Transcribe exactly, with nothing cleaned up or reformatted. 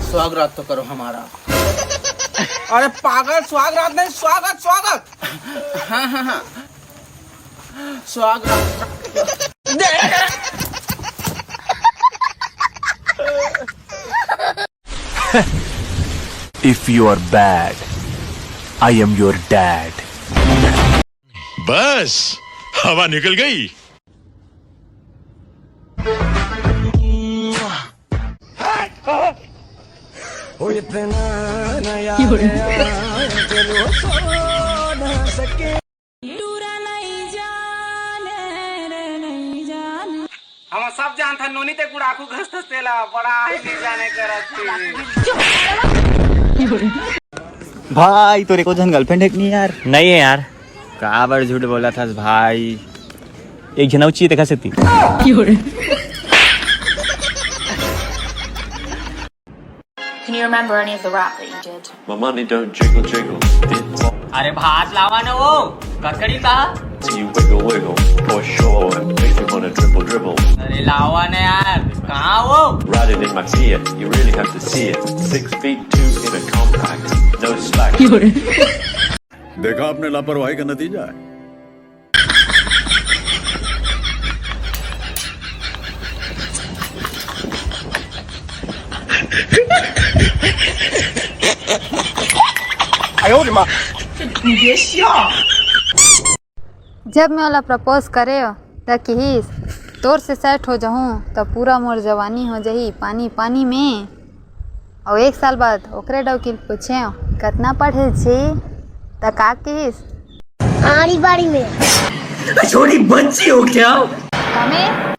स्वागत तो करो हमारा। अरे पागल, स्वागत नहीं, स्वागत, स्वागत। हाँ, हाँ, हाँ। स्वागत। If you are bad, I am your dad. बस, हवा निकल गई। हम सब जानथन, नोनी ते गुड़ाखू घसथस तेला, बड़ा ही नहीं जाने करत। भाई, तोर एको झन girlfriend हे कि नहीं यार? नहीं है यार। काबर झूठ बोलथस भाई? एक झन अउ चाहिए, देखा सकती। Can you remember any of the rap that you did? My money don't jiggle jiggle. Dip. अरे भात लावा ना वो, ककड़ी का। You wiggle wiggle for sure. Makes me wanna dribble dribble. अरे लावा ना यार, कहाँ वो? Riding in my Fiat, you really have to see it. Six feet two in a compact, no slack. देखा आपने लापरवाही का नतीजा है। जब मैं ओला propose करे, त किहिस, "तोर से set हो जाहूं, त पूरा मोर जवानी हो जाही पानी पानी में।" अउ एक साल बाद ओकरे डौकी ल पूछेंव, "कतना पढ़े छी?" त का किहिस? आड़ी बाड़ी में। छोटी बच्ची हो क्या? कमे